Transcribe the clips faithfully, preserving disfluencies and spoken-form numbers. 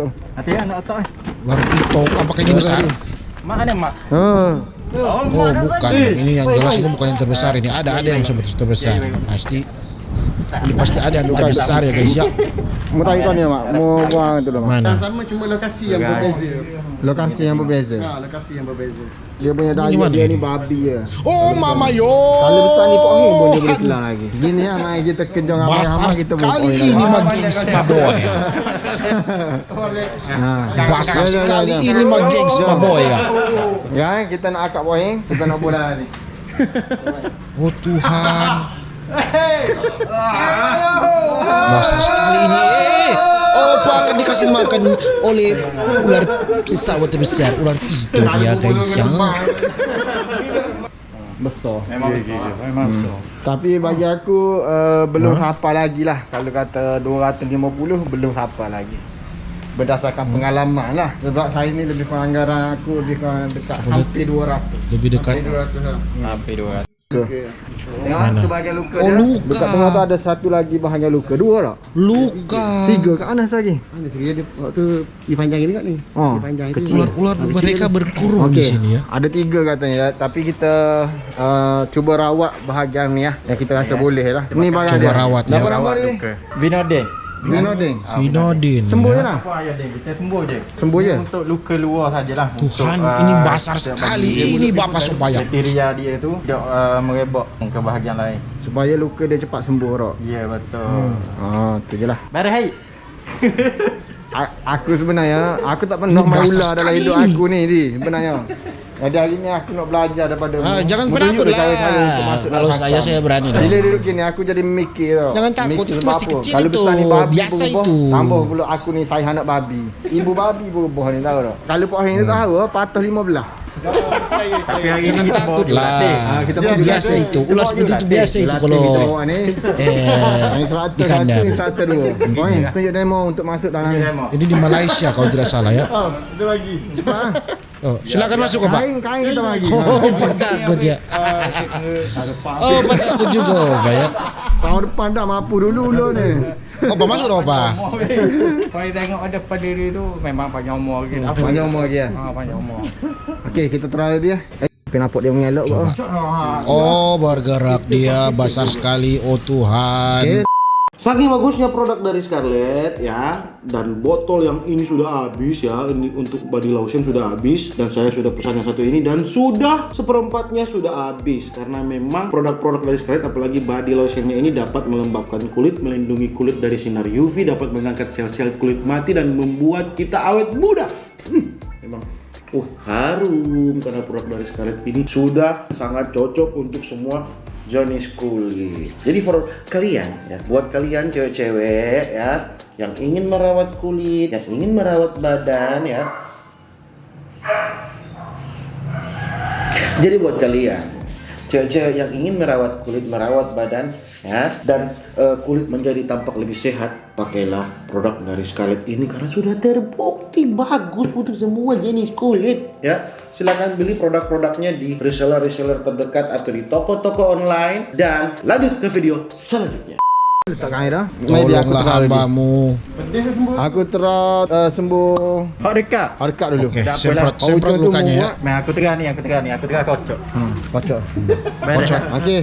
Pito. Nanti ya, nak tahu. Ular pito, apakah ini besar? Mak, ada, Mak? Hmm. Oh, bukan. Ini yang jelas ini bukan yang terbesar ini. Ada, ada yang super terbesar. Pasti. Ini pasti ada yang terbesar ya, guys, ya. Mau tanya kau ni, Mak. Mau buang itu dulu, Mak. Mana? Sama, cuma lokasi yang berbeza. Lokasi yang berbeza. Ah, lokasi yang berbeza. Dia punya daging, dia ni babi ya. Oh, mama yo. Kalau besar ni pohon, boleh beli tulang lagi. Gini ya, mai kita kenjong sama-sama, kita buat pohon lagi. Basar sekali ini, ma gengs, ma boy. Nah. Basar sekali ini, ma gengs, ma boy ya. Ya, kita nak akak pohon, kita nak bola ni. Oh Tuhan. Basar sekali ini. Eh, opa akan dikasih makan oleh ular pesawat terbesar, ular piton ya, guys, ya. Besar. Memang besar. Iya, iya, memang besar. Tapi bagi aku, eh, belum sapa lagi lah. Kalau kata dua ratus lima puluh, belum sapa lagi. Berdasarkan pengalaman lah. Sebab saya ni lebih kurang anggaran aku lebih kurang dekat hampir dua ratus. Lebih dekat. Hampir dua ratus lah. Hampir dua ratus. Mana? Sebagai luka dia. Oh, luka. Dekat tengah tu ada satu lagi bahagian luka. Dua tak? Luka. Tiga ke Anas lagi? Anas lagi, dia waktu dipanjangin kan ni. Oh, dipanjang itu kecil. Ular-ular mereka berkurung di sini ya. Ada tiga katanya ya, tapi kita, eh, cuba rawat bahagian ni ya, yang kita rasa boleh lah. Ini bahagian dia. Coba rawat ya. Nama nama dia? Vinodin. Vinodin. Vinodin. Sembuh ya lah. Apa ya, Din? Kita sembuh je. Sembuh je? Untuk luka luar sajalah. Tuhan, ini basar sekali ini, Bapa supaya. Bakteria dia tu dia, eh, merebak ke bahagian lain. Supaya luka dia cepat sembuh, Rok. Ya, betul. Ah, tu je lah. Barahai. A-, aku sebenarnya, aku tak pernah main ular dalam hidup aku ni, Di, sebenarnya. Jadi hari ni aku nak belajar daripada mu. Ah, jangan penakut lah. Kalau saya, saya berani dong. Bila duduk gini, aku jadi mikir tau. Jangan takut, itu masih kecil itu. Kalau besar ni babi, biasa itu. Tambah pula aku ni, saya anak babi. Ibu babi pun boh ni, tahu tak? Kalau Pak Heng tu tahu, patah lima belah. Tapi hari ni kita bawa dilatih. Jangan takut lah. Ah, kita bawa dilatih. Itu biasa itu. Ular seperti itu biasa itu kalau, eh, di kandang. Ini seratus satu, ini seratus dua. Kau ni tunjuk demo untuk masuk dalam ni. Ini di Malaysia kalau tidak salah ya. Oh, ada lagi. Cepat ah. Oh, silakan masuk, Pak. Kain, kain kita bagi. Oh, Pak takut ya. Oh, Pak takut juga, Pak ya. Tahun depan dah mampu dulu, dulu ni. Oh, Pak masuk dah, Pak. Kau tengok ada padiri tu, memang panjang umur lagi. Panjang umur lagi ya? Ah, panjang umur. Okey, kita try dia. Eh, kenapa dia mengelok kok? Coba. Oh, bergerak dia, besar sekali. Oh, Tuhan. Oke. Saking bagusnya produk dari Scarlett, ya, dan botol yang ini sudah habis, ya, ini untuk body lotion sudah habis, dan saya sudah pesan yang satu ini, dan sudah seperempatnya sudah habis, karena memang produk-produk dari Scarlett, apalagi body lotionnya ini dapat melembabkan kulit, melindungi kulit dari sinar U V, dapat mengangkat sel-sel kulit mati, dan membuat kita awet muda. Hmm, memang, uh, harum karena produk dari Scarlett ini sudah sangat cocok untuk semua jenis kulit. Jadi for kalian ya, buat kalian cewek-cewek ya, yang ingin merawat kulit, yang ingin merawat badan ya. Jadi buat kalian cewek-cewek yang ingin merawat kulit, merawat badan ya, dan, eh, kulit menjadi tampak lebih sehat, pakailah produk dari Scarlett ini karena sudah terbukti bagus untuk semua jenis kulit ya. Silakan beli produk-produknya di reseller-reseller terdekat atau di toko-toko online. Dan lanjut ke video selanjutnya. Letak kain dah. Tolonglah hambamu. Aku tera uh, sembuh. Hok dekat. Harkat dulu. Oke, semprot, semprot lukanya ya. Nah, aku tega ni, aku tega ni, aku tega kocok. Hmm, kocok. Kocok. Oke.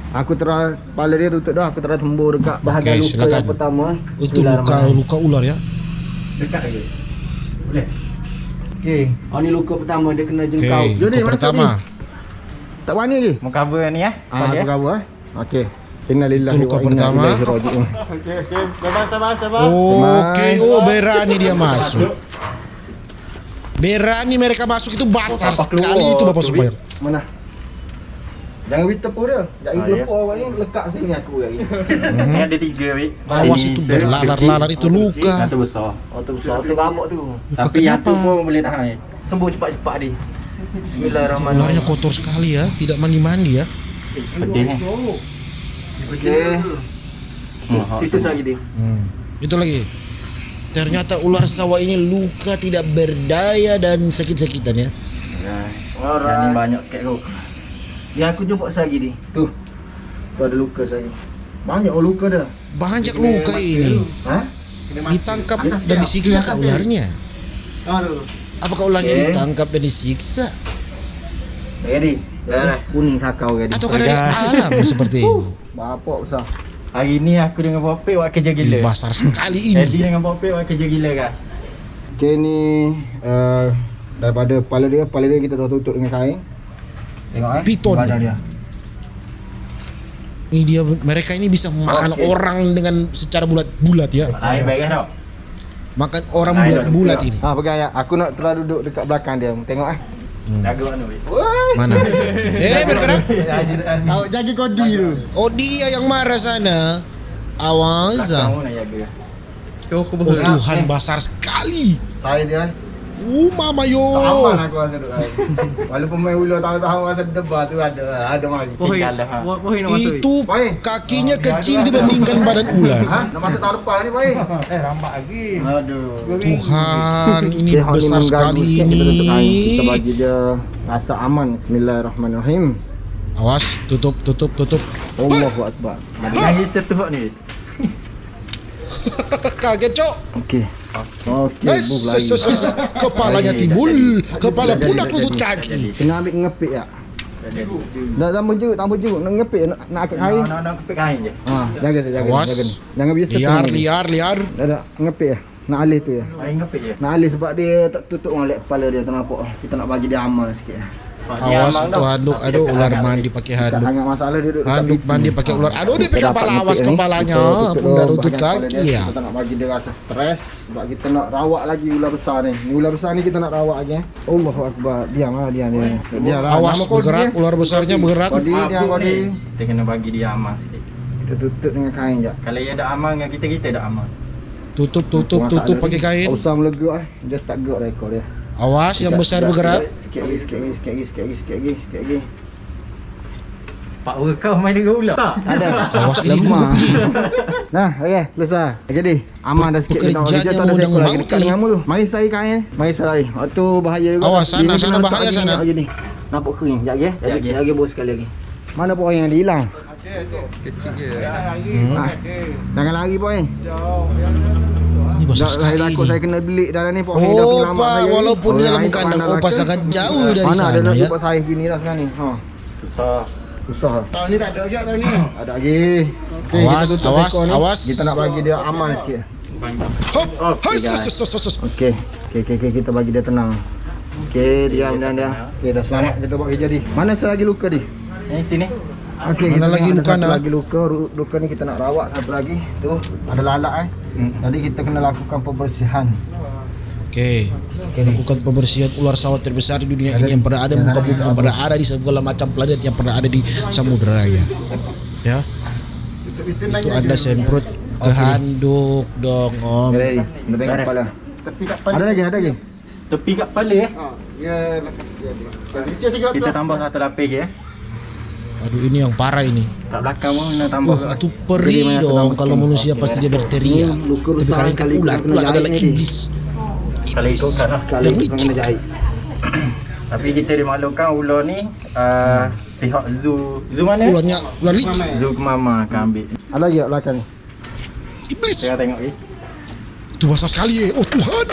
Aku tera pala dia tutup dah, aku tera sembuh dekat bahagian Oke, luka silakan. Yang pertama. Itu luka luka ular ya. Dekat lagi. Boleh. Oke. Oh, ni luka pertama dia kena jengkau. Oke, Jadi luka masuk pertama. Ni. Tak wani lagi. Mau cover ni ya. Ah, aku cover. Oke. Innalillahi Itu luka wa inna pertama. Ilaihi raji'un. Okey, okey. Sabar, sabar, sabar. Oke, oh berani dia masuk. Berani mereka masuk itu basar sekali itu Bapak Sumpah. Mana? Jangan wit tepuk dia. Jangan Ah, oh, ya. Tepuk orang lekat sini aku lagi. Ini ada tiga wik. Awas itu berlalar-lalar itu luka. Satu besar. Oh, tu besar tu gamuk tu. Tapi yang tu pun boleh tahan. Sembuh cepat-cepat ni. Ularnya Bismillahirrahmanirrahim. Kotor sekali ya, tidak mandi-mandi ya. Pedihnya. Okey. Itu saja dia. Hmm. Itu lagi. Ternyata ular sawah ini luka tidak berdaya dan sakit-sakitan ya. Yang banyak sikit tu. Ya aku jumpa lagi ni. Tu. Tu ada luka saya. Banyak oh luka dah. Banyak luka ini. Hah? Ditangkap dan disiksa kah ularnya? Aduh. Apakah ularnya ditangkap dan disiksa? Jadi. Kuning sakau jadi. Atau dari alam seperti ini? Bapak besar. Hari ni aku dengan Popek buat kerja Ih, gila. Basar sekali Jadi ini. Dengan Popek buat kerja gila kan. Okey ni uh, daripada kepala dia, kepala dia kita dah tutup dengan kain. Tengok eh. Piton. Badan dia. Ini dia, mereka ini bisa makan orang dengan secara bulat-bulat ya. Air beres tau. Makan orang bulat-bulat ini. Ha, pegang ya. Aku nak terus duduk dekat belakang dia. Tengok eh. Jaga mana weh. Woi. Mana? Eh, bergerak. Awak jaga kodi tu. Oh, dia yang marah sana. Awas ah. Kamu nak jaga. Oh, Tuhan basar sekali. Saya dia. Uh, mama yo. Aman aku rasa tu. Walaupun main ular tahu-tahu rasa debar tu ada ada mari. Tinggal dah. Ha. Itu kakinya kecil dibandingkan badan ular. Ha? Nak masuk tahun depan ni, boy. Eh, rambat lagi. Aduh. Tuhan, ini Okey, hal ni besar mengganggu sekali sikit, kita tutup kain. Kita ini. Bagi dia rasa aman. Bismillahirrahmanirrahim. Awas, tutup, tutup, tutup. Allahu Akbar. Lagi satu hok ni. Kaget, Cok. Okey. Okey, Eh, buk ses- lagi. ses- ses- Kepalanya timbul, kepala, pundak, lutut, kaki. Kena ambil ngepit ya. Dah tambah jeruk, tambah jeruk. Nak ngepit, nak, nak angkat kain. Nak nak kepit kain je. Ha, jaga, jaga, Awas. Jaga. Jangan biasa. Liar, Tengok. liar, liar. Dah, dah, ngepit ya. Nak alih tu ya. Main ngepit je. Nak alih sebab dia tak tutup ngolek kepala dia ternampak. Kita nak bagi dia aman sikit. Awas itu handuk, aduh ular mandi pakai handuk. Sangat masalah dia duduk Handuk mandi pakai ular. Aduh dia pakai kepala, awas kepalanya, pundak, lutut, kaki ya. Kita nak bagi dia rasa stres sebab kita nak rawat lagi ular besar ni. Ni ular besar ni kita nak rawat lagi eh. Allahu Akbar. Diam lah, diam, diam. Diam lah. Awas bergerak, ular besarnya bergerak. Kodi, diam kodi. Kita kena bagi dia aman sikit. Kita tutup dengan kain je. Kalau dia dah aman dengan kita, kita dah aman. Tutup, tutup, tutup pakai kain. Usah meleguk eh. Just tak gerak ekor dia. Awas yang besar bergerak. Sikit lagi, sikit lagi, sikit lagi, sikit lagi, sikit lagi, sikit lagi. Pak Ura kau main dengan ular. Tak. Ada. Awas ini juga pergi. Nah, okey, selesai. Jadi, aman dah sikit. Pekerjaan yang mau Satu ekor lagi mangki. Dekat dengan mu tu. Mari saya kain. Mari saya. Waktu bahaya juga. Awas, sana, Ini sana kena bahaya letak sana. Gini. Nampak kering. Sekejap lagi. Sekejap lagi. Sekejap lagi. Lagi bos sekali lagi. Mana pun yang dia hilang? Kecil je. Ah, jangan lari boy. Ini basah Dah, saya sekali takut ini. Saya kena belik dalam ni. Pok ni dah Oh, penyelamat Pak, saya. Walaupun di Orang dalam lain kat kandang mana opa lagi? Sangat jauh dari Mana ada sana nak ya. Tempat saya gini dah sekarang ni. Ha. Susah. Susah. Tahun ni tak ada lagi tahun ni. Ada lagi. Okey, Awas, kita tutup awas, ekor ni. Awas. Kita nak bagi dia aman sikit. Hop. Oh, Hai, guys. sus, sus, sus, sus. Okey. Okey, okey, okey, kita bagi dia tenang. Okey, diam, diam, diam. Okey, dah selamat kita buat kerja ni. Mana saya lagi luka ni? Ini sini. Okey, Mana kita lagi tengok ada lukana? Satu lagi luka, ru- luka ni kita nak rawat satu lagi. Tu, ada lalat eh. Jadi kita kena lakukan pembersihan. Oke. Lakukan pembersihan ular sawah terbesar di dunia ini yang pernah ada di muka bumi, yang pernah ada di segala macam planet yang pernah ada di samudra raya. Ya. Itu Anda semprot ke handuk dong, Om. Ready. Kita tengok kepala. Ada lagi, ada lagi. Tepi kat kepala eh. Ha, dia dia dia. Kecil sikit Kita tu. Tambah satu lapis je eh. Aduh, ini yang parah ini. Kat belakang pun kena tambah. Wah, itu perih dong. Kalau manusia pasti dia berteriak. Tapi kalau ikan ular, ular adalah iblis. Kalau ikut kan lah. Kalau Yang itu licik. Kena jahit. Tapi kita dimaklumkan ular ni, uh, pihak zoo. Zoo mana? Ularnya, ular licin. Zoo Kemama ka ambil. Ada lagi kat belakang ni? Iblis. Tengok, tengok, eh. Itu basar sekali, eh. Oh, Tuhan.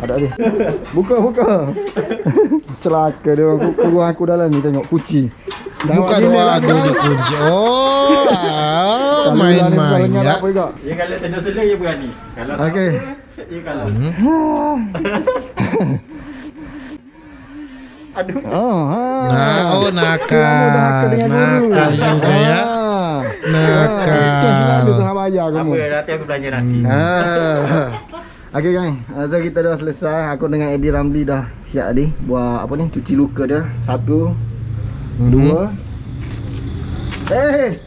Ada dia. Buka, buka. Celaka dia, ku-, kurung aku dalam ni, tengok, kunci. Buka doa, aduh, dikunci. Oh, ah, main-main, ya. Dia kalau tendang sele, dia berani. Kalau okey. Dia kalau. Hmm. Aduh. Oh, ha. Nah, oh, nakal. Nakal juga, ya. Ah. Nakal. Itu selalu tu, ha, bayar kamu. Apa, nanti aku belanja nasi. Ah. Okey, gang. Ah, so, kita dah selesai. Aku dengan Eddie Ramli dah siap tadi buat apa ni? Cuci luka dia. Satu, dua. Eh,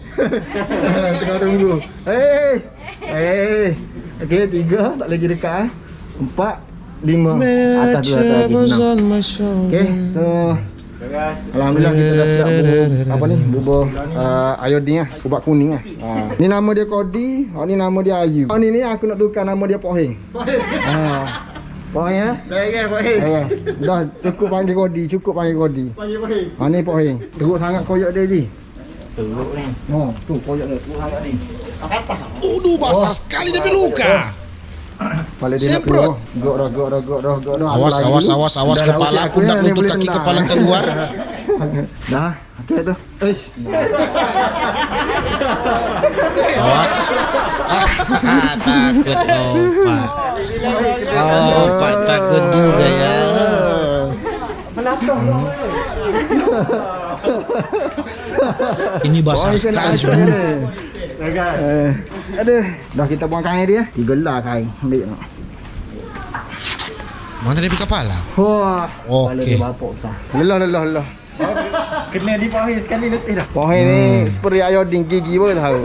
tengah tunggu. Eh, eh. Okey, tiga. Tak lagi dekat, eh. Empat, lima. Atas tu, atas tu. Enam. Okey, so, alhamdulillah kita dah siap bubur, apa ni, bubur, uh, iodine lah, ubat kuning lah. Ah. Ni nama dia Kodi, oh, ni nama dia Ayu. Oh, ni, ni aku nak tukar nama dia Poheng. Ah. Poheng, ya? Dah, ya, Poheng. Ya, ya. Dah, cukup panggil Kodi, cukup panggil Kodi. Panggil Poheng. Ah, ni Poheng. Teruk sangat koyok dia, Ji. Teruk ni. Oh, tu koyok dia, teruk sangat ni. Aduh, basar sekali dia pe luka. Kepala dia nak keluar. Gok dah, gok dah, gok dah, gok dah. Awas, awas, awas, awas, kepala pun dah nunduk, kaki kepala keluar. Dah, okey tu. Eish. Awas. Takut opa. Opa takut juga ya. Ini basar sekali, sungguh. Eh, aduh, dah kita buang kain dia. Tiga lah kain, ambil. Mana dia pe kepala? Wah, kepala dia bapok sah. Lelah, lelah, lelah. Kena di Poheng sekali letih dah. Poheng ni seperti iodine, gigi pun tahu.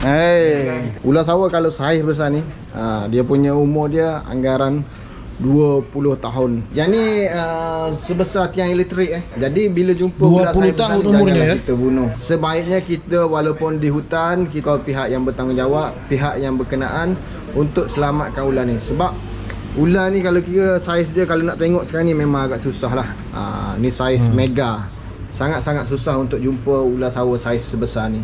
Hei, ular sawo kalau saiz besar ni, ah, dia punya umur dia anggaran dua puluh tahun. Yang ni, ah, sebesar tiang elektrik, eh. Jadi, bila jumpa ular saiz besar ni, janganlah kita bunuh. Sebaiknya kita, walaupun di hutan, kita pihak yang bertanggungjawab, pihak yang berkenaan untuk selamatkan ular ni. Sebab ular ni kalau kira saiz dia, kalau nak tengok sekarang ni memang agak susah lah. Ah, ni saiz mega. Sangat-sangat susah untuk jumpa ular sawo saiz sebesar ni.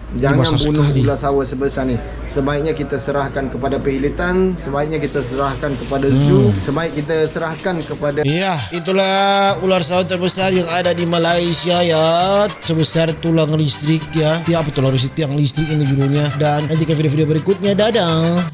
Jangan bunuh ular sawo sebesar ni. Sebaiknya kita serahkan kepada pihak hutan, sebaiknya kita serahkan kepada zoo, sebaik kita serahkan kepada. Iya, itulah ular sawo terbesar yang ada di Malaysia, ya. Sebesar tulang listrik, ya. Tiang apa, tulang listrik, tiang listrik ini judulnya. Dan nantikan video-video berikutnya. Dadah.